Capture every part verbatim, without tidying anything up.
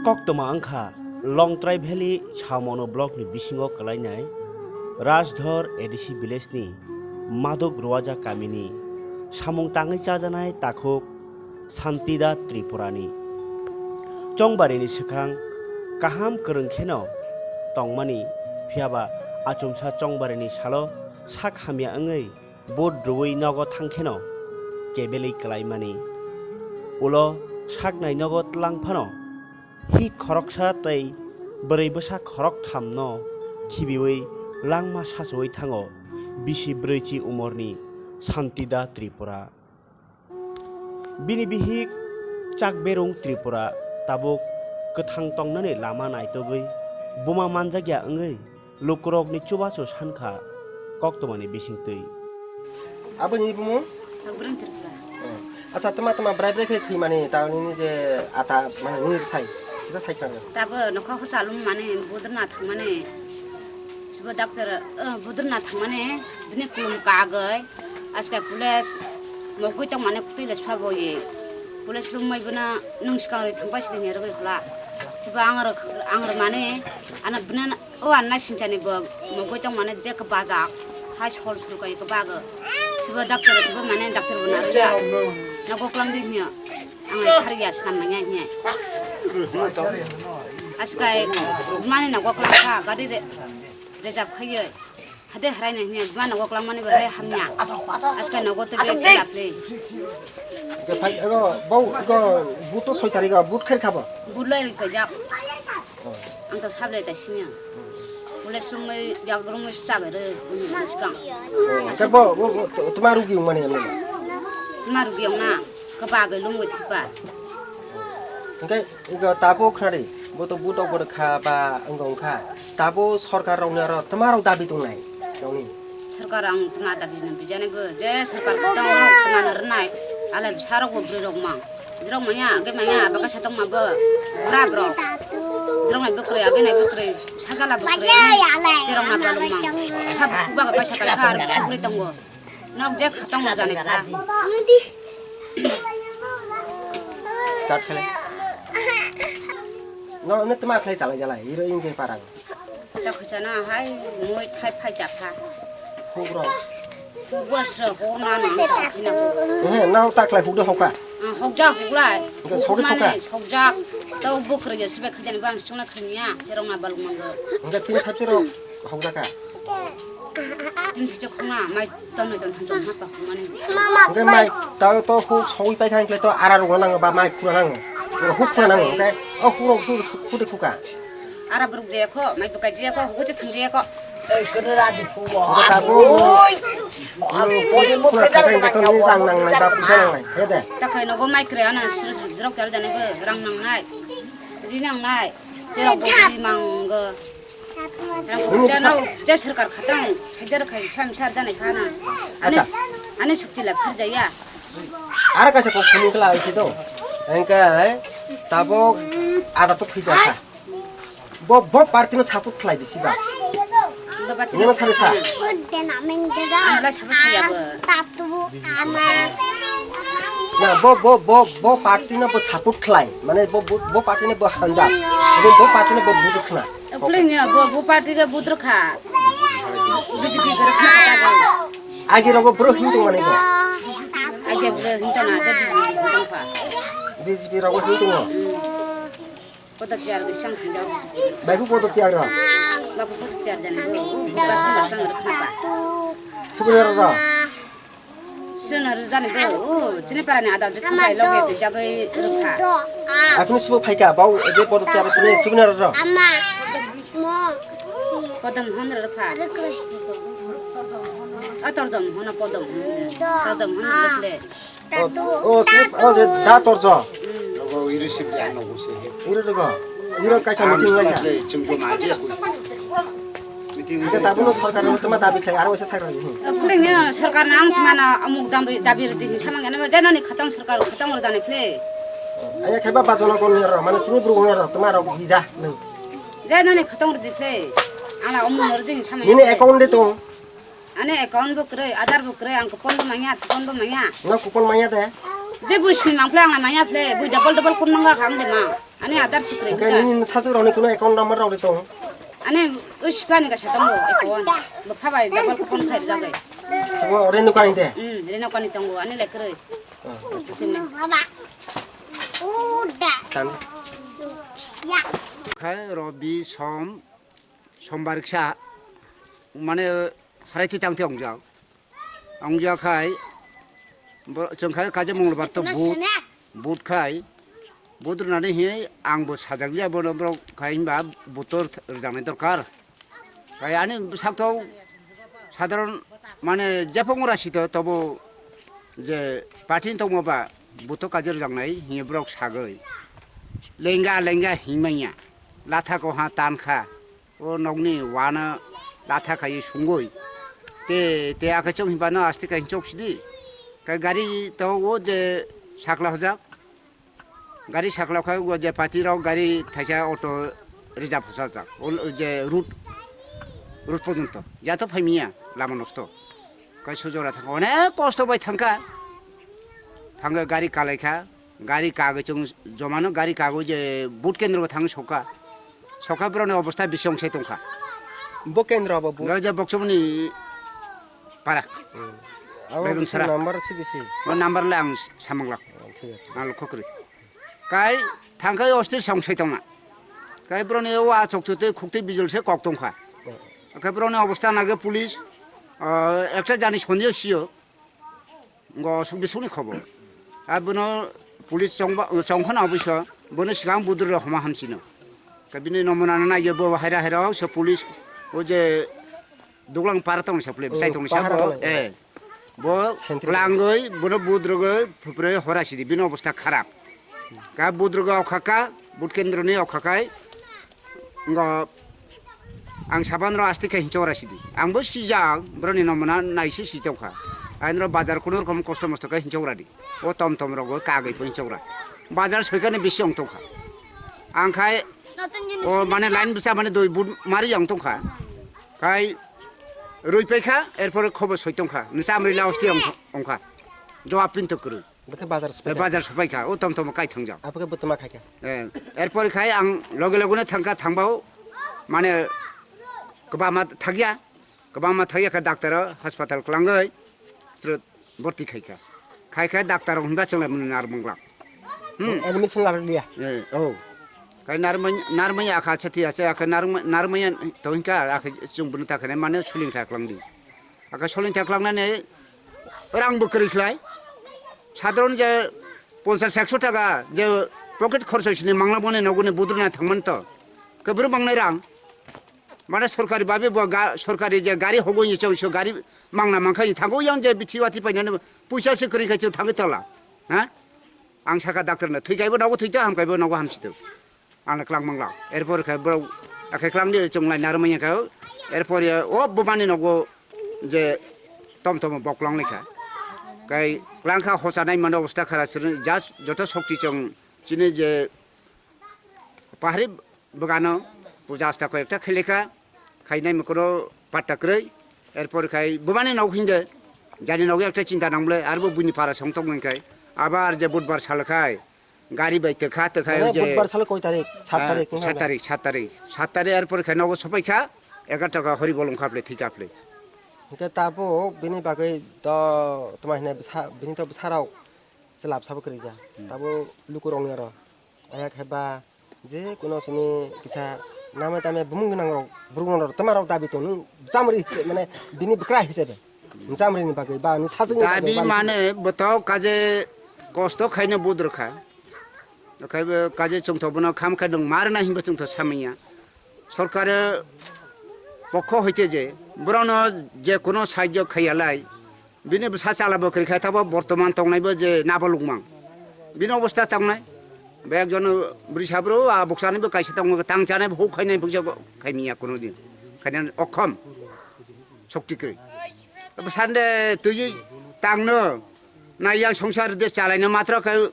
Koktwma wngkha Longtrai Valley Samono block ni bisingo kwlainai Rajdhor A D C village ni Maduk Ruwaja kamini samung tangwi chajanai takhuk Santida Tripurani. Chongbarini swkang kaham kwrwng kheno tongmani, phiyaba achomsa chongbarini salo sak hamya wngwi vote rwui nogo thangkheno kebelwi kwlaimani. Ulo saknai nogo tlang phano hi khoroksa tei bwrwi bwsa khoroktham no khibiwi langma sachuwi thango bisi brwichi umorni Santida Tripura. Bini bihik Chakberung Tripura tabuk kwthang tongnani lama naitugwi buma manjakya wngwi lukurokni chubachu sankha koktwmani bisingtwi. Aboni bumo? Chakberung Tripura. Oh. Acha, tama tama brai brai khe thwimani ta nini je ata mane nini sai. Kisa sai kang. Tabo nokha khusa lum mane budurna thangmane. Sibo doctor, eh, budurna thangmane bini kulum kagoi. Aska pules mogoi tongmane kutui le sabo ye. Pules rumai buna nung sikang ri thangpai sidi ni rogoi khula. Sibo angar angar mane ana buna O anna sinchani bo mogoi tong mane je kwbajak. Hai sol sul kai kwbago. Sibo doctor bo mane doctor bo naro ya. Nogo klang di hnya. Ang ai khar ya snam manya hnya. Askai mane nogo klang kha gari re. Rejap khaiye. Hade harai na hnya. Mane nogo klang mane bo hai hamya. Askai nogo te be laple. Ke phai ego bau ego but to soi tarika but khair khabo. But lai ri pajak. Ang to sable ta sini. Bole sumai yak rung sable re sikang. Sa bo bo bo tuma rugi mani amne. Tuma rugi na ka ba ga lung wit pa. Engke ego tabo khnari bo to but to bo kha ba ang kha. Tabo sorkar rok ni aro tuma rok dabi tongnai. Rok ni. Sarkar ang tma dabi na bijani bo je sarkar kotong no tma na rwnai. Alai bwsa rok bo bwrwi rok mang. Jirok manya age manya abaka satong ma bo bwra bwrok. Jirok nai bwkrwi age nai bwkrwi sajala bwkrwi. Jirok na balung mang. Sab kuba ga kaisa kaisa ar bwkrwi tongo. Nok je khatong ma jani kha. Tat khale. No ne tma khlai chalai jalai hero injai parang. Ta khwchana hai moi thai phai cha pha. Hukro. Hukbo sro hukna no ta khina. He nao ta khlai hukdo hoka. Hokja huklai. Hokja. Tau bukro ya sibe khajani bang chuna khanya cherong na balung mangga. Hokja tin khati ro hokja ka. Tin khicho khona mai ton ton than ton ha pa khomani. Hokja mai tau to huk soi pai khan kle to ara ro nang ba mai khura nang. Huk khura nang. Hokja. O huro huk de khuka. Ara buruk je kho, mai bukai je kho, hukuchi thang je kho. Ei, kene ra di phu. Oi. Oi, pode mo peda kena kau. Rang nang nang ba puja nang nai. He de. Ta khai nogo mai kre ana sir sir jrok jar jani bo rang nang nai. Ri nang nai. Jerok bo ri mang go. Rang ko ja nau ja sarkar khatang. Sajar khai sam sar jani phana. Ani sukti la phar jaya. Ara kaisa kok sumung kla isi do. Engka tabok ada to thija kha. Bo, bo party no support khlai bisi ba. Nino sari sa. Ang lai sabo saya bo. Na bo, bo, bo, bo party no bo support khlai. Mane bo, bo, bo party no bo hanja. Bo, bo party no bo budu khna. Khlai ni bo, bo party ga budu kha. B J P ga kha. Agi rogo bro hintung mane bo. Agi bro hintung na, B J P hintung pa. B J P rogo hintung. Podo tiar go sang khinda. Bai bu podo tiar ro. Ba podo tiar jani go. Bas bas kang rkhna pa. Subina ro ro. Sena ro jani go. O, chini para ni ada je khna lo ge jagai rkha. Apni subo phaika bau je podo tiar kune subina ro ro. Ama. Mo. Podom hon ro rkha. A torjom hon podom hon. Torjom hon rkle. O, o, se, o, se, da torjo. Ogo iri sip ya no go se. Iri dogo. Iri kaisa meeting lai ya. Chum chum aji aku. Meeting. Ita tabu no sarkar no tama dabi khai, aro esa sarkar ni. Kuling ni sarkar nang mana amuk dabi, dabi ridi samang ena jana ni khatang sarkar khatang rida ni phle. Aya kheba bajono kon ni ro, mana sini buru ro, tama ro gija nang. Jana ni khatang ridi phle. Ana amuk ridi samang. Nini account de to. Ani account bo kwrwi, Aadhaar bo kwrwi, ang kupon bo manya, kupon bo manya. No kupon manya de? Je buisni mangphle ang manya phle, bui double double kun mangga khang de ma. Ani adar sikre Hingke hingka. Nini sajwk rokni kuno account number rok de tong? Ani ui sikla ni kasa tongo account. Bwkha bai double kun khai jagai. Sibo ore nukani de? Hmm, reno kani tongo, ani lekroi. Oh, acha. Sini. Tan. Khai Robi Som, Sombar kisa, mane harai ti tang ti ongjak. Wngjak khai, bo, chwng khai kaisa Mongolbar to vote, vote khai, vote rwnani hinwi ang bo sajak liya bono borok khai hinba vote to rwjaknai dorkar. Khai ani bwsak to sadharon mane jephang ora sito tobo je party ni tongma ba vote to kaisa rwjaknai hinwi borok sagwi. Lenga lenga hinmanya, latha ko ha tan kha. O nokni wana latha khai sungwi. Te, te aka chok hinba no aste kai chok sidi. Kai gari to o je sakla hojak. Gari sakla khai o je pati rok gari thaisa auto reserve hojak. O je route, route porjonto. Ya to phaimiya lama nosto. Kai sujora thangka onek kosto bai thangka. Thangka gari kalai kha. Gari kagwi chwng jomano gari kagwi je vote kendro thang soka. Soka boroni obostha bisong se tongkha. Bo kendro abo bo? Ga je Boksomoni para. Hmm. Abo Begun bisi sara. Number si bisi? O number le ang s-, samanglak. Oh, thik ase. Ang lokho kwrwi. Kai thangkai ostir song se tongna. Kai boroni o achok twi twi khukti bijil se kok tongkha. Oh. Kai boroni obostha nage police, ah, ekta jani sondeho siyo. Ngo aswk bisingni khobor. Abono police chongba, chongkhana oboiso, bono swkang buduro homa hamsino. Ka bini nomona na naiyo bo haira haira o se police o je duglang para tong se police, oh, bwsai tong se pahara bo, tong. Eh. Bo sentry. Klangoi, bono budrogoi, phupre hora sidi, bini obostha kharap. Ka budrogo okhaka, bud kendroni okhakai, ngo Ang sabanrok aste khe hinchok ra sidi. Ang bo sijak, boroni nomona naisi si tongkha. Ainro bazar kuno rokom kosto mosto khe hinchok ra di. O tom tom rogo kagwi pho hinchok ra. Bazar soikani bisi ong tongkha. Ang khai o mane line bwsa mane dui but mari ong tongkha. Khai rui paikha, erpore khobo soi tongkha. Nisa amri la osti ong, ongkha. Jawab pinto kwrwi. Bwkhe bazar sopai kha. Bazar sopai kha, o tom tom kai thangjak. Abokhe bwtwma khai kha. Eh, erpor khai ang loge loge no thangkha, thangbao mane kwbangma thakya, kwbangma thakya kha, doctor o hospital kwlangwi srwt borti khai kha. Khai kha doctor rok hinba chwng lai mwnwi nar mwnglak. Hmm. Admission larak liya. Eh, oh. Kai narmai, narmai akha chati ase, akha narmai, narmai to hinka, akha chwng bunu ta khane mane suling tha kwlangdi. Aka soling thak langnani rang bo kwrwi khlai. Sadharon je ponchas ekso taka je pocket khorcho sini mangla boni nogoni budruna thangman to. Kwbru mangnai rang. Mane sorkari babe bo ga-, sorkari je gari hogo ni chong so gari mangna mankha ni thango yang je bithi wati painani puisa se kwrwi khai chwng thangwi tola. Ha? Ang saka doctor no thwi kaibo nogo thwi to ham kaibo nogo hamsi to. Ang kwlangmang rok. Erpor khe borok akhe kwlangdi chwng lai narwkmanya khe, erpor ya o bumani nogo je tom tom bok kwlang lai kha. Kai kwlang kha hocha nai mano obostha khara srwng ja joto shokti chwng chini je pahari bwgano puja asta koi ekta khe lai kha. Khainai mokoro patta kwrwi. Erpor khai bumani nog hinde, jani nogo ekta chinta nang bole, arbo buini para song tong khai. Abar je budbar sal khai, gari bai tokha, tokha mane je budbar salo koi tarik? Sat ah, tarik, sat tarik, sat tarik. Sat tarik erpor khai nogo sopai kha, egar taka hori bolong kha phle, thika phle. Hingke tabo bini bagwi to toma hine bwsa, bini to bwsarok se lab sabo kwrwi ja. Hmm. Tabo lukurok ni oro. Aya khe ba je kuno sini kisa namai tamai bumung gwnang rok, burung rok, twma rok dabi tong, nung bwsa muri hise, mane bini bwkra hise be. Bwsa muri ni bagwi ba ni sajwk ni bagwi dabi ba ni mane bwtao kaje kosto khaino budrwkha. Okhai bo kaje chwngthok bono kham khai nung marna hinba chwngthok samanya. Sorkare pokho hoite je borokno je kuno sahajyo khaiya lai, bini bwsa chala bo kwrwi kha, tabo bortoman tongnai bo je nabolokmang. Bini obostha tongnai. Ba ekjon bwrwi sabro, a bukchani bo kaisa tongo, tang chanai bo huk khainai bukcha khaimiya kuno din. Khainai okhom. Shokti kwrwi. Bwsande twi tangno, na yang songsar de chalaino matra khe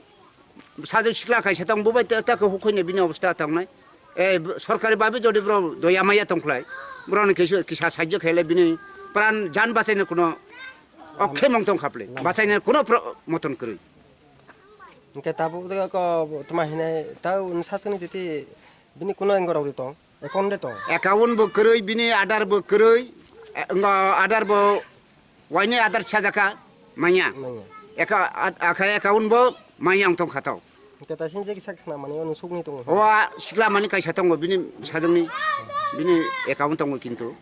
sajwk sikla kaisa tong, bo bai ta, ta khe huk khainai bini obostha tongnai. E, sorkari babe jodi bro doya maya tongkhlai, borokni kisa, kisa sahajyo khailai bini pran jan bachaino kuno okhemong tongkha phle, bachaina kuno pro-, moton kwrwi. Hingke tabuk de ko tma hinai ta un sasani jiti bini kuno engorok de tong, account de tong. Account bo kwrwi, bini Aadhaar bo kwrwi, eh, ngo Aadhaar bo waini Aadhaar sajaka manya. Manya. Eka-, a-, akha account bo manya wng tong kha to. Hingke ta sin je kisa khna mani ono sugni tongo. Owa sikla mani kaisa tongo bini sajwngni, bini account tongo kintu.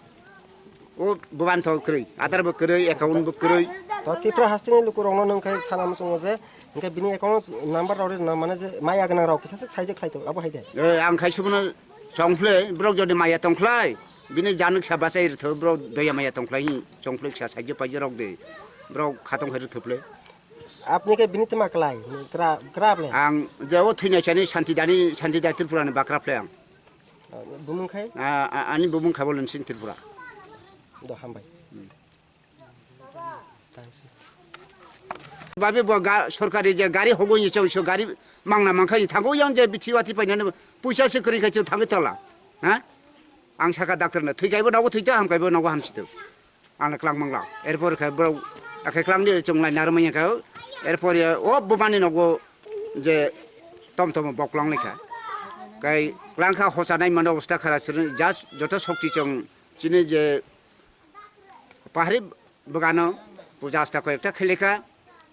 O boban to kwrwi, Aadhaar bo kwrwi, account bo kwrwi. To Tripura hasteni lukurokno nwng khe sana muchungo je, hingke bini account number rok rwna mane je maya gwnang rok kisa swk saijak khlai tongo, abo hai de. Eh, ang khai subono chongphle, borok jodi maya tongkhlai, bini janwk sa bachai rwtho, borok doya maya tongkhlai, chongphle kisa saijak paijak rok de, borok khatong khai rwthople. Apni khe bini tma klai, kra, kra ble? Ang je o thwinai chani Santi Dani, Santi Dai Tripura ni bakra phle ang. Bumung khai? A, a, ani bumung khai bo Lensing Tripura. Do hambai. Hmm. Thanks. Babi bo ga-, sorkari je gari hogo ye chong so gari mangna mangkha ye thango yang je bithi wati painani puisa se kwrwi khai chwng thangwi tola. Ha? Ang saka doctor no thwi kaibo nogo thwi ta ham kaibo nogo hamsi to. Ang le klang mangla. Erpor khe borok akhe klang di chwng lai narwk manya kha. Erpor ye o bumani nogo je tom tom bok klang lai kha. Kai klang kha hocha nai mano obostha khara sir jas joto shokti chwng chini je pahari bwgano puja asta koi ekta khailika.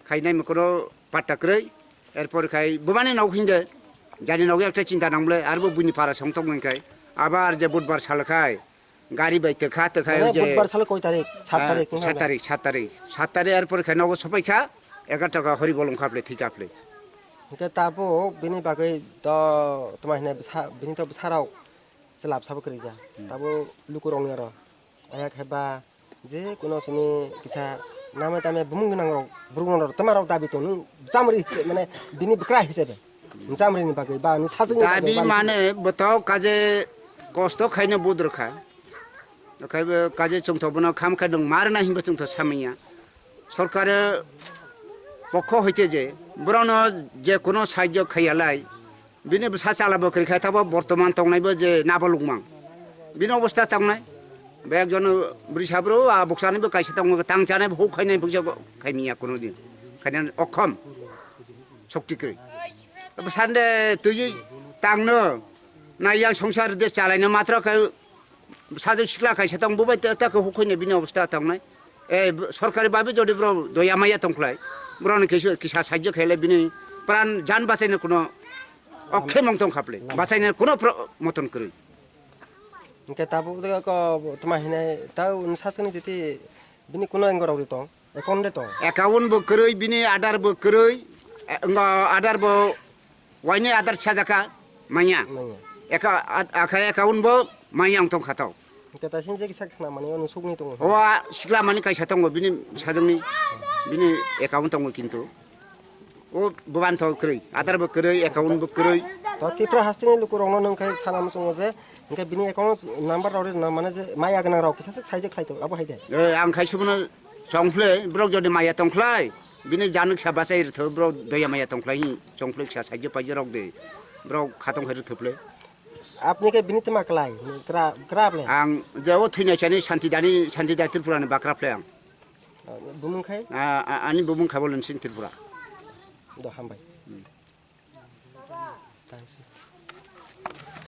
Khainai mukuro patta kwrwi. Erpor khai bumani nog hinde. Jani nogo ekta chinta nang bole. Arbo buini para song tong khai. Abar je budbar sal khai. Gari bai tokha, tokha Mane je, budbar salo koi tarik? Sat ah, tarik, sat tarik, sat tarik. Sat tarik erpor khai nogo sopai kha. Egar taka hori bolong kha phle, thika phle. Hingke tabo bini bagwi to tma hine bwsa, bini to bwsarok chelap sabo kwrwija. Hmm. Tabo lukurokni oro. Aya khe ba je kuno sini kisa name tame bumung gwnang rok, burung rok, tama rok dabi tong, nung chamri hise, mane bini bwkra hise be. Chamri ni bagwi ba ni sajwk ni bagwi Dabi ba ni mane boto kaje kosto khaino budrwkha. Okhai bo kaje chwngthok bono kham khai nung marna hinba chwngthok samanya. Sorkare pokho hoite je, borokno je kuno sahajyo khaiyalai, bini bwsa chala bo kwrwi khai tabo bortoman tongnai bo je nabolokmang. Bini obostha tongnai. Ba ekjon bwrwi sabro a bukchani bo kaisa tongo, tang chanai bo huk khainai bukcha khaimiya kuno din. Khainai okhom sokti kwrwi. Bwsande twi tangno na yang songsar de chalaino matra khai sajwk sikla kaisa tong bubai ta, ta khe huk khainai bini obostha tongnai. E, sorkari babe jodi bro doya maya tongkhlai, borokno kisa, kisa sahajyo khailai bini pran jan bachaina kuno okhemong tongkha phle, bachaina kuno pro-, moton kwrwi. Hingke tabuk de ko tma hinai ta un sasani jiti bini kuno engorok de tong, account de tong. Account bo kwrwi, bini Aadhaar bo kwrwi, e, ngo Aadhaar bo waini Aadhaar sajaka manya. Manya. Eka-, a-, akha account bo manya wng tong kha to. Hingke ta sin je kisa khna mani ono sugni tongo. Owa sikla mani kaisa tongo bini sajwngni, bini account tongo kintu. O boban to kwrwi, Aadhaar bo kwrwi, account bo kwrwi. To Tripura hasteni lukurokno nwng khe sana muchungo je, hingke bini account number rok rwna mane je maya gwnang rok kisa swk saijak khlai tongo, abo hai de. Eh, ang khai subono chongphle, borok jodi maya tongkhlai, bini janwk sa bachai rwtho, borok doya maya tongkhlai, chongphle kisa saijak paijak rok de, borok khatong khai rwthople. Apni khe bini tma klai, kra, kra ble? Ang je o thwinai chani Santi Dani, Santi Dai Tripura ni bakra phle ang. Bumung khai? A, a, ani bumung khai bo Lensing Tripura. Do hambai.